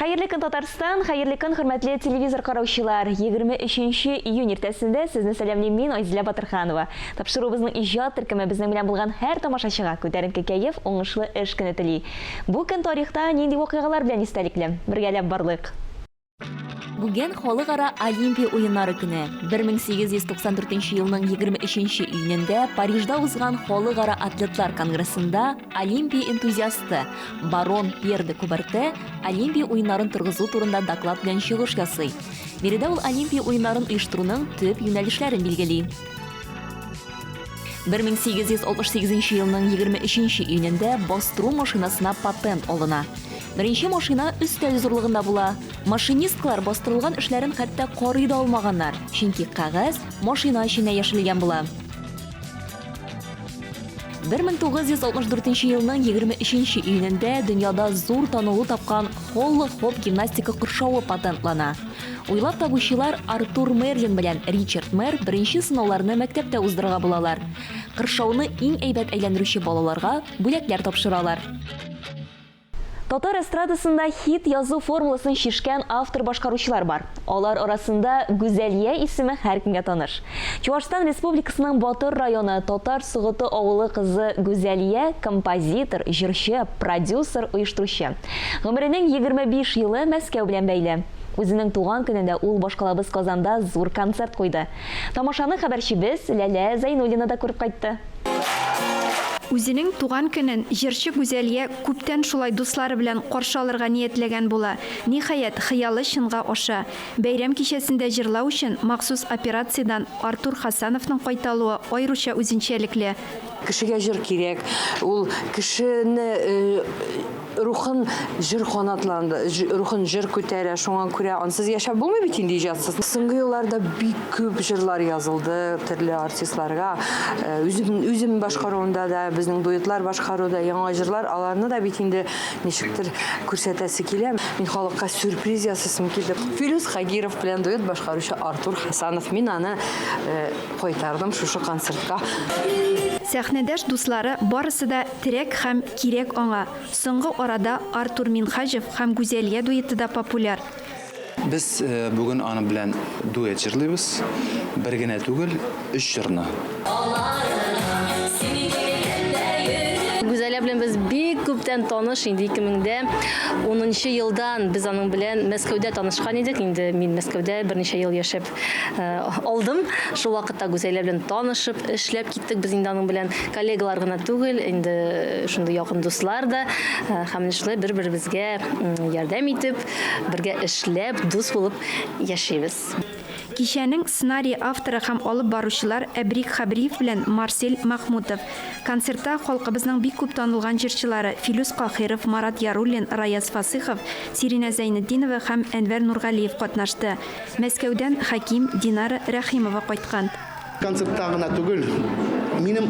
Хәерле көн, Татарстан! Хәерле көн, хөрмәтле телевизор караучылар! 23 июнь иртәсендә сезне сәламлим мин, Айзилә Батырханова. Тапшыруыбызның иҗат төркеме безнең белән булган һәр тамашачыга күтәренке кәеф, уңышлы эш көне тели. Бу көн тарихта нинди вакыйгалар белән истәлекле? Бергәләп барлыйк! Бүген Халыкара Олимпия уеннары көне. 1894 елның 23 июнендә Парижда узган Халыкара атлетлар конгрессында Олимпия энтузиасты барон Пьер де Куберте Олимпия уеннарын торгызу турында доклад белән чыгыш ясый. Биредә ул Олимпия уеннарын оештыруның төп юнәлешләрен билгели. 1868 елның 23 июнендә бастыру машинасына патент алына. Беренче машина өстәл зурлыгында була. Машинисткалар бастырылган эшләрен хәтта карый да алмаганнар, чөнки кәгазь машина эченә яшерелгән була. 1964 елның 23 июнендә дөньяда зур танылу тапкан Холла-хоп гимнастика кыршавы патентлана. Уйлап табучылар Артур Мерлин белән Ричард Мэр беренче сынауларны мәктәптә уздырырга булалар. Кыршауны иң әйбәт әйләндерүче балаларга бүләкләр тапшыралар. Татар эстрадасында хит язу формуласын чишкән автор-башкаручылар бар. Алар арасында Гүзәлия исеме һәркемгә таныш. Чуашстан Республикасының Батыр районы Татар Согыты авылы кызы Гүзәлия, композитор, җырчы, продюсер, оештыручы. Гомеренең 25 елы Мәскәү белән бәйле. Үзенең туган көнендә ул башкалабыз Казанда зур концерт куйды. Тамашаны хәбәрчебез Ләлә Зәйнуллина да күреп кайтты. Үзенең туган көнен җырчы Гүзәлия күптән шулай дуслары белән каршы алырга ниятләгән була. Ниһаять, хыялы чынга аша. Бәйрәм кичәсендә җырлау өчен махсус операциядән Артур Хасановның кайта алуы аеруча үзенчәлекле. Кешегә җыр кирәк. Ул кешене Рухын җыр канатланды, рухын җыр күтәрә, шуңа күрә ансыз яшәп булмый бит инде иҗатсыз. Соңгы елларда бик күп җырлар язылды төрле артистларга. Э, үзем, үзем башкаруында да, безнең дуэтлар башкаруда яңа җырлар, аларны да бит инде ничектер күрсәтәсе килә. Мин халыкка сюрприз ясыйсым килде. Филүс Хагиров белән дуэт башкаручы Артур Хасанов. Мин аны э, кайтардым шушы концертка. Сәхнәдәш дуслары барысы да Терәк һәм кирәк аңа. Соңгы арада Артур Минһаҗев һәм Гүзәлия дуэты да популяр. Без бүген аның белән дуэт җырлыйбыз. Бер генә түгел, өч җырны. Гүзәлия белән без бик күптән таныш, инде 2010 нчы елдан без аның белән Мәскәүдә танышкан идек. Инде мин Мәскәүдә берничә ел яшәп алдым. Шул вакытта Гүзәлия белән танышып, эшләп киттек. Без инде аның белән коллегалар гына түгел, инде шундый якын дуслар да. Һәм менә шулай бер-беребезгә ярдәм итеп, бергә эшләп, дус булып яшибез. Кичәнең сценарие авторы һәм алып баручылар Әбрик Хәбриев белән Марсель Мәхмүтов. Концертта халкыбызның бик күп танылган җырчылары Филүс Каһиров, Марат Яруллин, Раяз Фасыйхов, Сиринә Зәйнетдинова һәм Әнвәр Нургалиев катнашты. Мәскәүдән Хәким, Динара Рәхимова кайткан. Концертта гына түгел, минем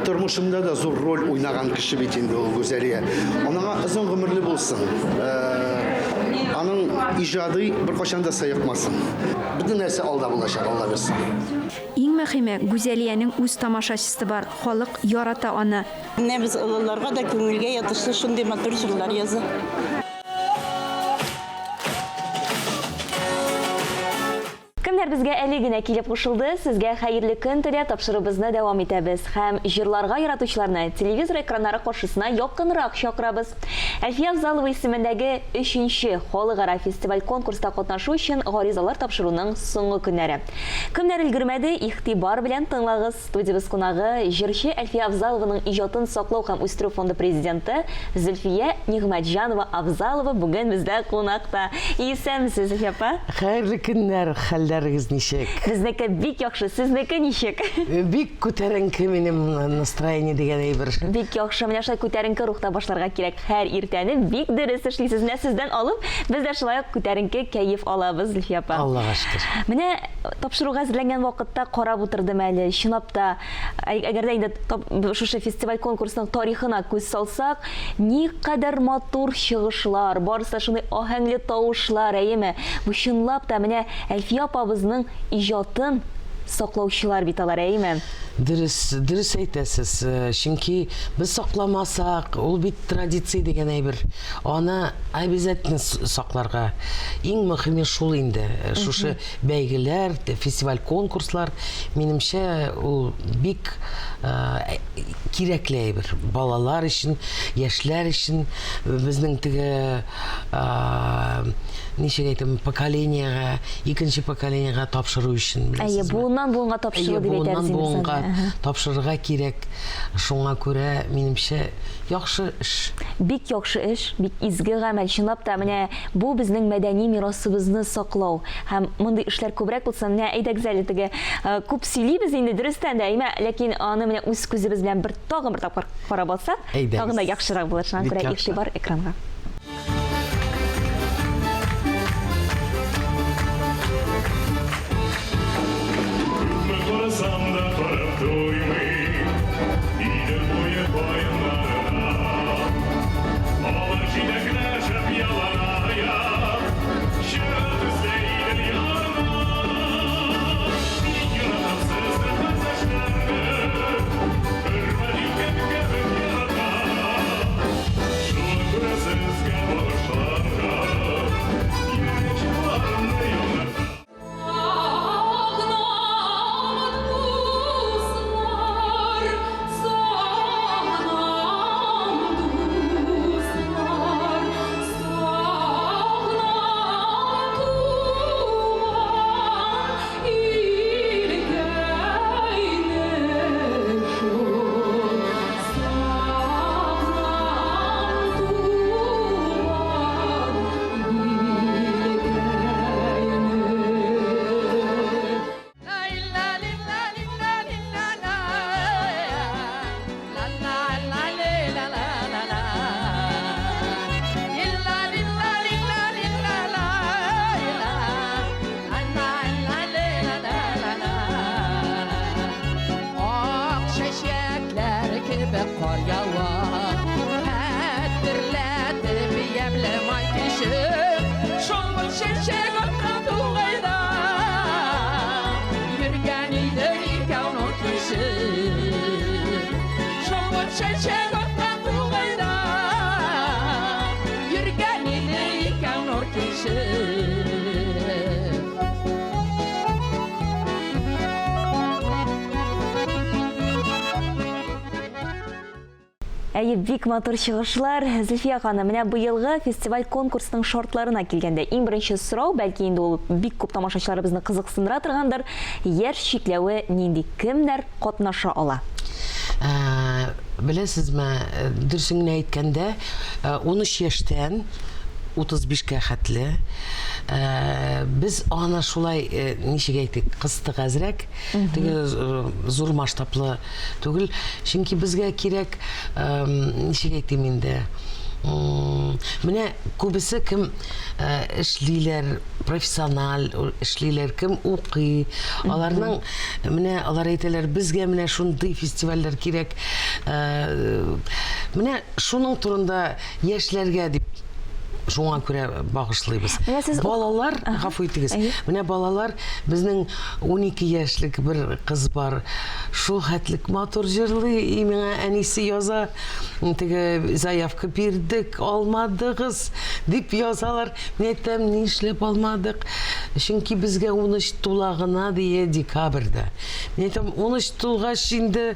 тормышымда да зур роль уйнаган кеше бит инде ул Гүзәлия. Анаңа озын гомерле булсын. Аның иҗады беркайчан да сыекмасын. Бөтен нәрсә алда булачак, Алла бирса. Иң мөһиме, Гүзәлиянең үз тамашачысы бар, халык ярата аны. Менә без олыларга да күңелгә ятышлы шундый матур җырлар яза. Кемнәр безгә әле генә килеп кушылды, сезгә хәерле көн теләп тапшыруыбызны дәвам итәбез һәм җырларга яратучыларны телевизор экраннары каршысына якынрак чакырабыз. Әлфия Авзалова исемендәге өченче халыкара фестиваль-конкурста катнашу өчен гаризалар тапшыруның соңгы көннәре. Кемнәр өлгермәде, игътибар белән тыңлагыз! Студиябез кунагы, җырчы Әлфия Авзалованың иҗатын саклау һәм үстерү фонды президенты Зөлфия Нигъмәтҗанова Авзалова бүген бездә кунакта. Исәнмесез, Зөлфия апа! Хәерле көннәр, хәлләрегез ничек? Безнеке бик яхшы, сезнеке ничек? Бик күтәренке минем настроение дигән әйбер. Бик яхшы, менә шулай күтәренке рухта башларга кирәк һәр иртәне. Бик дөрес эшлисез. Менә сездән алып, без дә шулай ук күтәренке кәеф алабыз, Зөлфия апа. Аллага шөкер. Менә Тапшыруга әзерләнгән вакытта карап утырдым әле. Чынлап та, әгәр дә инде шушы фестиваль-конкурсның тарихына күз салсак, никадәр матур чыгышлар, барысы да шундый аһәңле тавышлар, әйеме? Бу чынлап та менә Әлфия апабызның иҗатын саклаучылар бит алар, әйеме? Дөрес, дөрес әйтәсез. Чөнки без сакламасак, ул бит традиция дигән әйбер. Аны обязательно сакларга. Иң мөһиме шул инде. Шушы бәйгеләр, фестиваль, конкурслар, минемчә, ул бик кирәкле әйбер. Балалар өчен, яшьләр өчен, безнең теге ничек әйтим, поколениегә, икенче поколениегә тапшыру өчен, Әйе, беләсезме? буыннан буынга тапшыру Әйе, дип әйтәбез буыннан инде без буынга аны. Әһә. тапшырырга кирәк. Шуңа күрә, минемчә, яхшы эш. Бик яхшы эш, бик изге гамәл. Чынлап та, менә бу безнең мәдәни мирасыбызны саклау. Һәм мондый эшләр күбрәк булсын. Менә әйдәгез әле теге э, күп сөйлибез инде, дөрестән дә, әмма ләкин аны менә үз күзебез белән бер тагын бер тапкыр карап алсак, Әйдәгез. тагын да яхшырак булыр. Шуңа Бик күрә яхшы. игътибар экранга. Әйе, бик матур чыгышлар. Зөлфия ханым, менә быелгы фестиваль-конкурсның шартларына килгәндә, иң беренче сорау, бәлки инде ул бик күп тамашачыларыбызны кызыксындыра торгандыр, яшь чикләве нинди, кемнәр катнаша ала? Ә, беләсезме, дөресен генә әйткәндә, 13 яшьтән 35-кә хәтле без аны шулай, ничек әйтик, кыстык әзрәк, теге зур масштаблы түгел, чөнки безгә кирәк, ничек әйтим инде, менә күбесе кем эшлиләр, профессиональ эшлиләр, кем укый, аларның менә алар әйтәләр, безгә менә шундый фестивальләр кирәк. Менә шуның турында яшьләргә дип шуңа күрә багышлыйбыз. Менә сез Балалар, гафу итегез, менә балалар, безнең 12 яшьлек бер кыз бар, шул хәтлек матур җырлый, и миңа әнисе яза, теге заявка бирдек, алмадыгыз, дип язалар. Мин әйтәм, нишләп алмадык? Чөнки безгә 13 тула гына дие декабрьдә. Мин әйтәм, 13 тулгач инде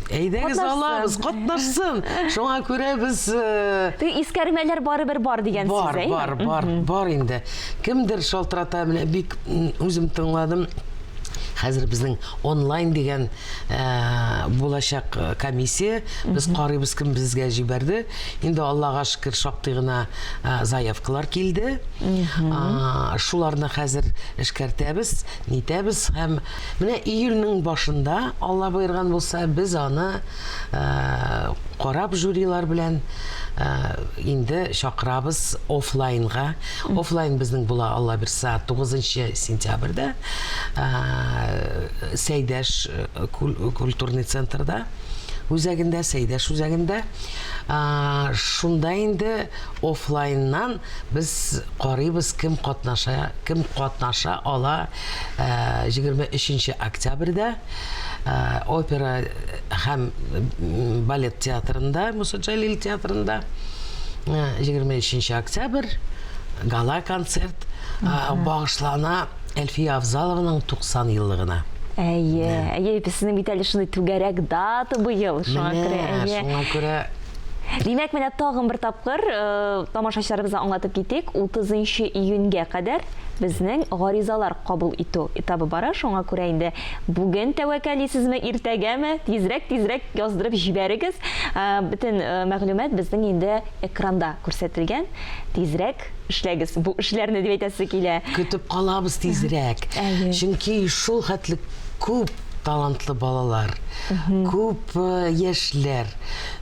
әйдәгез алабыз, катнашсын. Шуңа күрә без э, Теге искәрмәләр барыбер бар дигән сүз, бар, әйеме? бар, бар, бар инде. Кемдер шалтырата, менә бик үзем тыңладым. Хәзер безнең онлайн дигән э, булачак э, комиссия. Без карыйбыз, кем безгә җибәрде. Инде Аллага шөкер, шактый гына э, заявкалар килде. Шуларны хәзер эшкәртәбез, нитәбез һәм менә июльнең башында, Алла боерган булса, без аны карап жюрилар белән инде чакырабыз офлайнга. Офлайн безнең була, Алла бирса, 9 сентябрьдә Сәйдәш культурный центрда. үзәгендә, Сәйдәш үзәгендә. Шунда инде офлайннан без карыйбыз, кем катнаша, кем катнаша ала 23 нче октябрьдә опера һәм балет театрында, Муса Җәлил театрында 23 октябрь гала-концерт багышлана Әлфия Авзалованың 90 еллыгына. Әйе, әйе, сезнең бит әле шундый түгәрәк дата быел. Шуңа күрә, әйе. Шуңа күрә Димәк, менә тагын бер тапкыр э, тамашачыларыбызга аңлатып китик, 30 июньгә кадәр безнең гаризалар кабул итү этабы бара. Шуңа күрә инде бүген тәвәккәлисезме, иртәгәме, тизрәк, тизрәк яздырып җибәрегез. Э, бөтен э, мәгълүмат безнең инде экранда күрсәтелгән. Тизрәк эшләгез бу эшләрне дип әйтәсе килә. Көтеп калабыз тизрәк. Әйе. Чөнки шул хәтле күп талантлы балалар, күп э, яшьләр.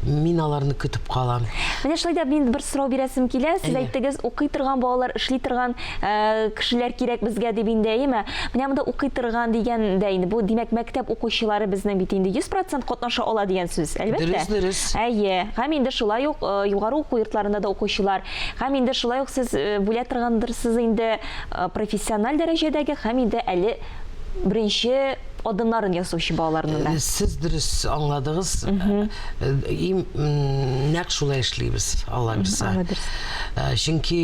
Мин аларны көтеп калам. Менә шулай да мин бер сорау бирәсем килә. Сез Әйе. әйттегез, укый торган балалар, эшли торган э, кешеләр кирәк безгә дип инде, әйеме? Менә монда укый торган дигәндә инде бу, димәк, мәктәп укучылары безнең бит инде 100% катнаша ала дигән сүз, әлбәттә. Дөрес, дөрес. Әйе. Һәм инде шулай ук э, югары уку йортларында да укучылар. Һәм инде шулай ук сез э, бүлә торгандырсыз инде э, профессиональ дәрәҗәдәге һәм инде әле беренче адымнарын ясаучы балаларны да. Э, сез дөрес аңладыгыз. Им нәкъ шулай эшлибез, Алла бирса. Алла бирса. Чөнки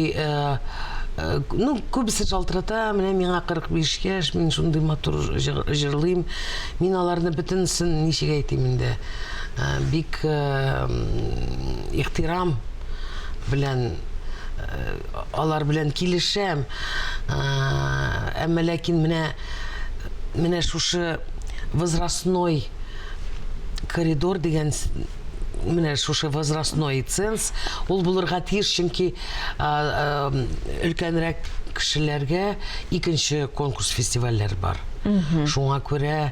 ну, күбесе шалтырата, менә миңа 45 яшь, мин шундый матур җырлыйм. Мин аларны бөтенесен ничек әйтим инде, бик ихтирам белән алар белән килешәм. Әмма ләкин менә менә шушы возрастной коридор дигән менә шушы возрастной ценз ул булырга тиеш, чөнки өлкәнрәк кешеләргә икенче конкурс фестивальләр бар. Шуңа күрә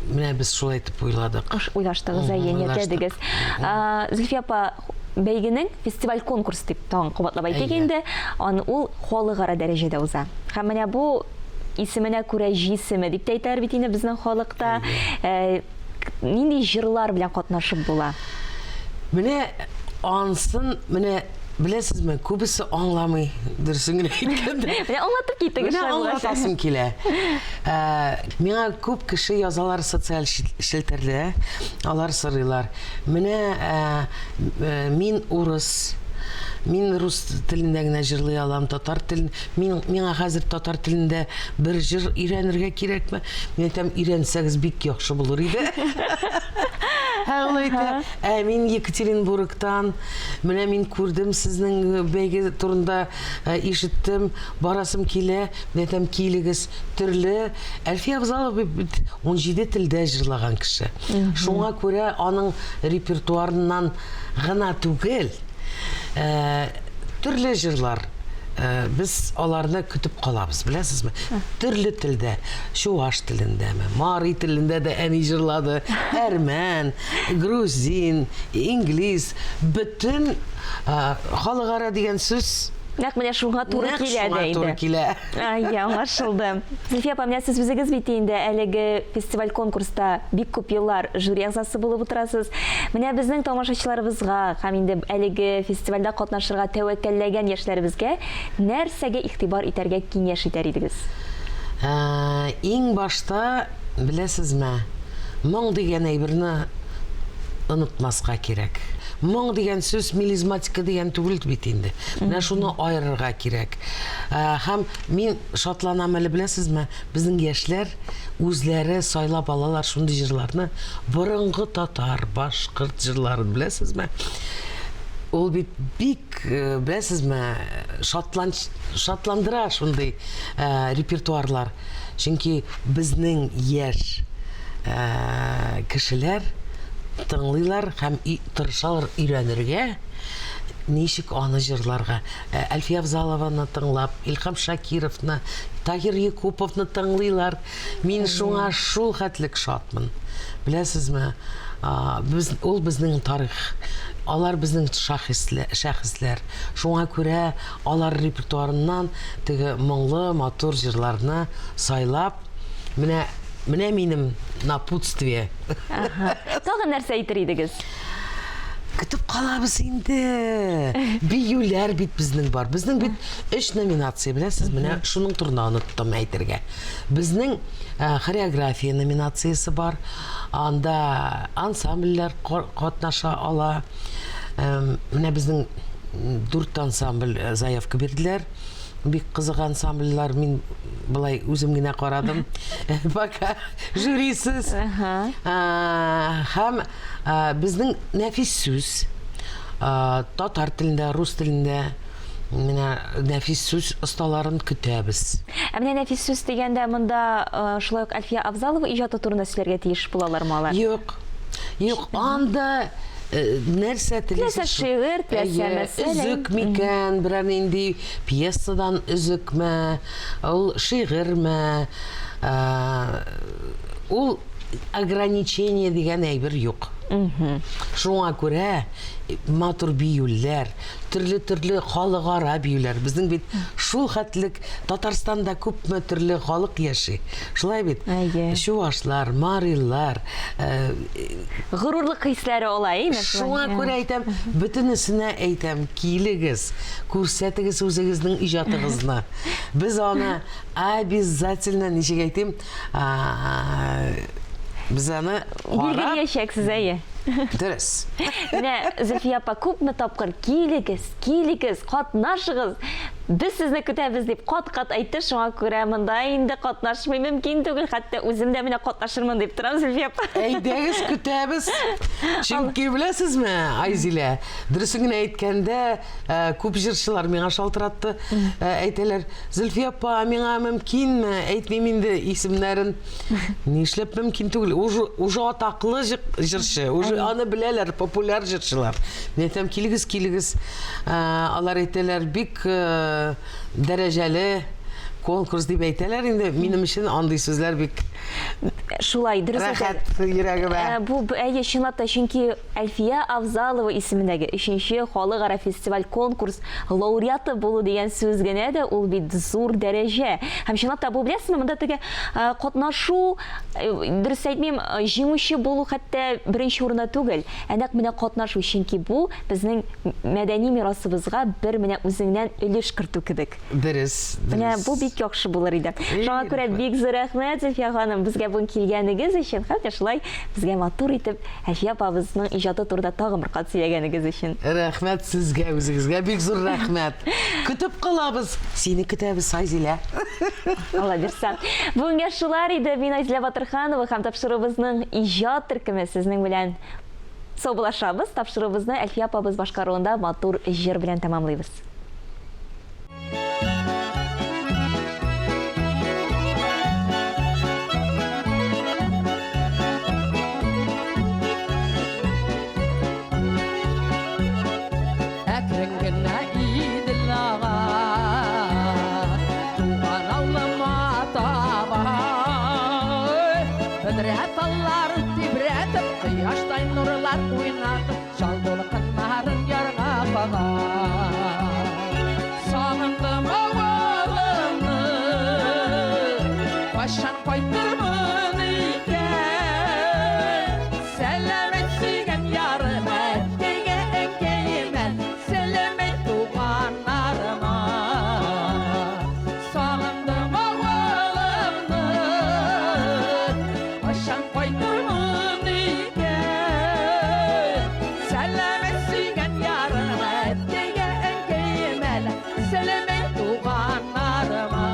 менә без шулай итеп уйладык. Уйлаштыгыз, әйе, ниятләдегез. Зөлфия апа, бәйгенең фестиваль-конкурс дип тагын кабатлап әйтик инде, аны ул халыкара дәрәҗәдә уза. Һәм менә бу исеменә күрә җисеме дип тә әйтәләр бит инде безнең халыкта. Нинди җырлар белән катнашып була? Менә ансын, менә беләсезме, күбесе аңламый, дөресен генә әйткәндә. Менә аңлатып китегез. Менә аңлатасым килә. Ә, миңа күп кеше язалар социаль челтәрдә, алар сорыйлар. Менә ә, э, мин урыс, мин рус телендә генә җырлый алам, татар телен, мин, миңа хәзер татар телендә бер җыр өйрәнергә кирәкме? Мин әйтәм, өйрәнсәгез бик яхшы булыр иде. Ә ул әйтә, ә мин Екатеринбургтан, менә мин күрдем сезнең бәйге турында э, ишеттем, барасым килә. Мин әйтәм, килегез, төрле. Әлфия Авзалова бит 17 телдә җырлаган кеше. Шуңа күрә аның репертуарыннан гына түгел, э, төрле җырлар э, без аларны көтеп калабыз, беләсезме? Төрле телдә, чуваш телендәме, мари телендә дә әни җырлады, әрмән, грузин, инглиз, бөтен э, халыкара дигән сүз Нәкъ менә шуңа туры нәкъ килә шуңа дә инде. туры килә. Әйе, аңлашылды. Зөлфия апа, менә сез үзегез бит инде әлеге фестиваль-конкурста бик күп еллар жюри әгъзасы булып утырасыз. Менә безнең тамашачыларыбызга һәм инде әлеге фестивальдә катнашырга тәвәккәлләгән яшьләребезгә нәрсәгә игътибар итәргә киңәш итәр идегез? Ә, Иң башта, беләсезме, моң дигән әйберне онытмаска кирәк. Моң дигән сүз мелизматика дигән түгел бит инде. Менә шуны аерырга кирәк. Ә, Һәм мин шатланам әле, беләсезме, безнең яшьләр үзләре сайлап алалар шундый җырларны, борынгы татар, башкорт җырларын, беләсезме? Ул бит бик, э, беләсезме, шатлан, шатландыра шундый э, репертуарлар. Чөнки безнең яшь э, кешеләр тыңлыйлар һәм тырышалар өйрәнергә, ничек аны җырларга. Ә, Әлфия Авзалованы тыңлап, Илһам Шакировны, Таһир Якуповны тыңлыйлар. Мин шуңа шул хәтлек шатмын. Беләсезме, без, ул безнең тарих. Алар безнең шәхесләр. Шуңа күрә алар репертуарыннан теге моңлы, матур җырларны сайлап, менә. Менә минем напутствие. Тагын нәрсә әйтер идегез? Көтеп калабыз инде. Биюләр бит безнең бар. Безнең бит өч номинация, беләсез, менә шуның турында оныттым әйтергә. Безнең э, хореография номинациясе бар. Анда ансамбльләр катнаша ала. Менә безнең дүрт ансамбль э, заявка бирделәр. Бик кызык ансамбльләр. Мин былай үзем генә карадым. Пока жюрисыз. Һәм безнең нәфис сүз татар телендә, рус телендә менә нәфис сүз осталарын көтәбез. Ә менә нәфис сүз дигәндә монда шулай ук Әлфия Авзалова иҗаты турында сөйләргә тиеш булалармы алар? Юк. Юк, анда нәрсә телисез? Теләсә шигырь, теләсә мәсәл. Өзек микән, берәр нинди пьесадан өзекме, ул шигырьме, ул ограничение дигән әйбер юк. Шуңа күрә матур биюләр, төрле-төрле халыкара биюләр. Безнең бит шул хәтлек Татарстанда күпме төрле халык яши. Шулай бит? Әйе. Чувашлар, марилар. Э, Горурлык хисләре ала, әйеме? Шуңа күрә әйтәм, бөтенесенә әйтәм, килегез, күрсәтегез үзегезнең иҗатыгызны. Без аны обязательно, ничек әйтим, без аны карап... Билгеләячәксез, әйе. Дөрес. Менә Зөлфия апа күпме тапкыр килегез, килегез, катнашыгыз, без сезне көтәбез дип кат-кат әйтте, шуңа күрә монда инде катнашмый мөмкин түгел, хәтта үзем дә менә катнашырмын дип торам, Зөлфия апа. Әйдәгез, көтәбез. Чөнки беләсезме, Айзилә, дөресен генә әйткәндә, э, күп җырчылар миңа шалтыратты, э, әйтәләр, Зөлфия апа, миңа мөмкинме? Әйтмим инде исемнәрен. Нишләп мөмкин түгел? Уже, уже атаклы җырчы, уже аны беләләр, популяр җырчылар. Мин әйтәм, килегез, килегез. Ә, алар әйтәләр, бик э, дәрәҗәле конкурс дип әйтәләр инде. Минем өчен андый сүзләр бик Шулай, дөрес рәхәт йөрәгемә. Ә, бу әйе, чынлап та, чөнки Әлфия Авзалова исемендәге өченче халыкара фестиваль-конкурс лауреаты булу дигән сүз генә дә ул бит зур дәрәҗә. Һәм чынлап та бу, беләсезме, монда теге катнашу, дөрес әйтмим, җиңүче булу хәтта беренче урында түгел, ә нәкъ менә катнашу, чөнки бу безнең мәдәни мирасыбызга бер менә үзеңнән өлеш кертү кебек. Дөрес, дөрес. Менә бу бик яхшы булыр иде. Шуңа күрә бик зур рәхмәт, Зөлфия ханым, безгә бүген килгәнегез өчен һәм дә шулай безгә матур итеп Әлфия апабызның иҗаты турында тагын бер кат сөйләгәнегез өчен. Рәхмәт сезгә үзегезгә, бик зур рәхмәт. Көтеп калабыз. Сине көтәбез, Айзилә. Алла бирса. Бүгенгә шулар иде. Мин Айзилә Батырханова һәм тапшыруыбызның иҗат төркеме сезнең белән саубуллашабыз. Тапшыруыбызны Әлфия апабыз башкаруында матур җыр белән тәмамлыйбыз. Әкрен генә Идел ага, Туган авылыма таба. Бөдрә талларын тибрәтеп, Кояштай нурлар уйнатып, Чал дулкыннарын ярга кага. Сагындым авылымны, Кайчан кайтырмын икән? Сәлам әйт сөйгән ярыма, Әткәйгә, әнкәемә, Сәлам әйт туганнарыма. Сагындым авылымны, Кайчан кайтырмын икән? Сәлам әйт сөйгән ярыма, Әткәйгә, әнкәемә, Сәлам әйт туганнарыма.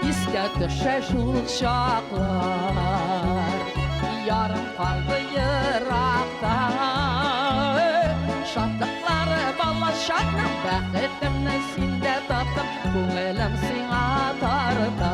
Искә төшә шул чаклар, Ярым калды еракта. Шатлыклары балачакның, Бәхетемне синдә таптым, Күңелем сиңа тарта.